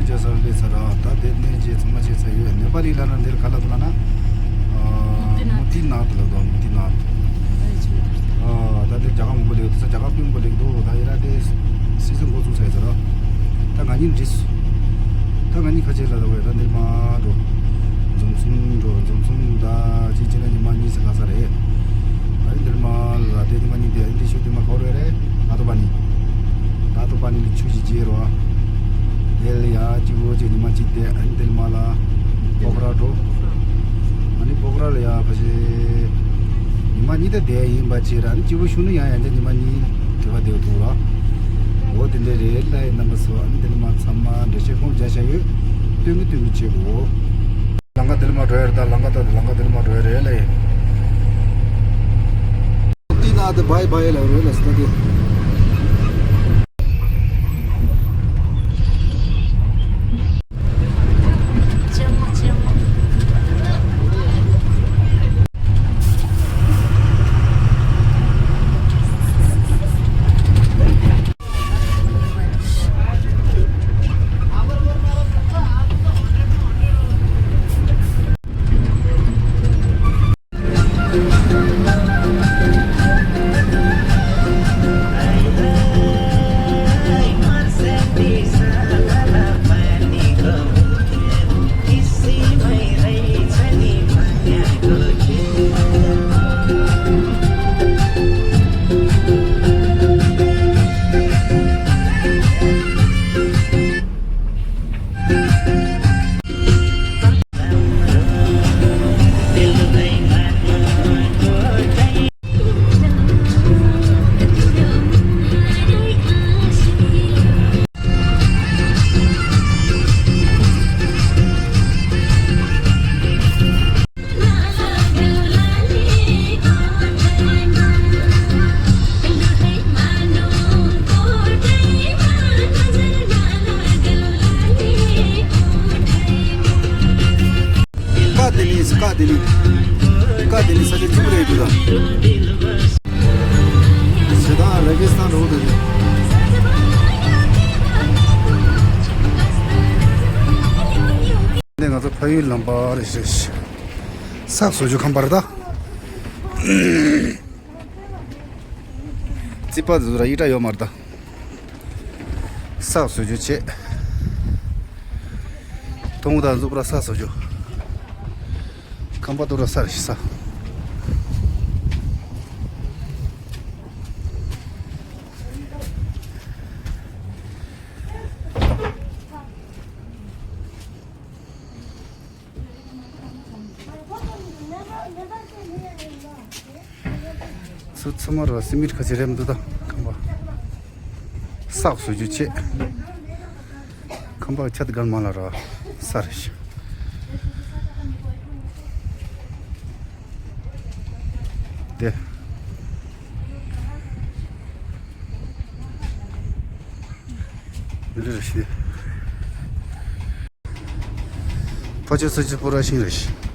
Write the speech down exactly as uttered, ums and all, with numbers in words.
བྱས་ས་སླེབས་ཚར་ར། ད་དེ་ནས་རྗེས་ཚང་མ་བྱས་ཚར་ཡོད། ནེ་པ་ལི་ལ་ན་འདིར་ག་ལ་འདུག་ལ་ན། ཨ། མུ་ཏི་ནཱཐ་ལ་འདུག་མུ་ཏི་ནཱཐ། ཨ། ད་འདིར་རྒྱ་གར་མང་པོ་སླེབས་འདུག་ས། རྒྱ་གར་དཔོན་པོ་སླེབས་འདུག་ད་ཡ་ར་དེ་སི་ཛན་འགོ་བཙུགས་ཚར་ཡོད་ས་ར། ད་ང་གཉིས་འགྲིག་སོང་། ད་ང་གཉིས་ཁ་ཆེ་ལ་ད་བས་ད་འདིར་མ་འགྲོ། འཛོམས་སོང་འགྲོ། འཛོམས་སོང་ད་ཅི་ཅི་ན་ཉི་མ་གཉིས་ཟིན་ལ་ས་རེད། ཨ་རི་འདིར་མ་ལ་དེ་ཉི་མ་གཉིས་དེ་ཨ་རི་འདི་ཤོད་དེ་མ་གོ་རེད་རེད། ད་ཏོ་པ་ནི། ད་ཏོ་པ་ནི་ལ་ཆུ་ཞིག་རྗེ་རོ། དེ་ལ་ཡ་སྤྱི་བོ་ཅིག་ཉི་མ་གཅིག་བསྡད། ཨ་ནི་དེ་ལ་མ་ལ་པོག་ར་འགྲོ། ཨ་ནི་པོག་ར་ལ་ཡ་ཕ་ཞེ་ཉི་མ་གཉིས་དེ་བསྡད་ཡིན་པ་བྱས་ར། ཨ་ནི་སྤྱི་བོ་ཤུ་ནུ་ཡང་ཡང་ཅིག་ཉི་མ་གཉིས་དེ་བ་བསྡད་ཐུབ་ར། འོ་དེ་འདྲ་རེད་ལ་ཡ་རྣམ་པ་ཚོ། ཨ་ནི་དེ་ལ་མ་ཚང་མ་འགྲེལ་བཤད་ཁུངས་བརྒྱབ་བཞག་ཡོད། སྟོན་གི་སྟོན་གི་བྱེད་དགོས། ལམ་ཁ་དེ་ལ་མ་འགྲོ་ཡ་རེད། ད་ལམ་ཁ་ད་ལམ་ཁ་དེ་ལ་མ་འགྲོ་ཡ་རེད་ལ་ཡ། འདི་ན་དེ་བྷའི་བྷའི་ལ་རོལ་ལ་སི་ད་དེ། ཀ་དེ་ནི་ཀ་དེ་ནི་ཀ་དེ་ནི་ས་ཆ་གཅིག་པུ་རེད་འདུག་ད། ཞེ་དྲག་རེ་གི་སི་ཐན་འགྲོ་གི་འདུག་ད། ནས་ང་ཚོ་ཕ་ཡུལ་ལམ་བར་རེད་ཤག་ས་བཟོ་རྒྱུ་ཁང་པ་རེད་ད། རྩིག་པ་འཛུགས་ར་ཡིག་ཏྲ་ཡོད་མ་རེད་ད། ས་བཟོ་རྒྱུ་བྱེད། དུང་དང་འཛུགས་ར་ས་བཟོ་རྒྱུ། ཁང་པ་བཏོག་ར་ས་རེད་ཤག་ས། ཚུར་ཚང་མ་ར་སི་མིད་ཁ་ཆེ་རེམ་འདུག་ད་ཁང་པ། ས་བཟོ་རྒྱུ་བྱེད། ཁང་པ་ཆ་དེ་གང་མ་ལ་ར་ས་རེད་ཤག་དེ། འདི་རེད་ཤག་ཕ་ཆོས་སུ་ཅི་པོ་ར་ཤིང་རེད་ཤག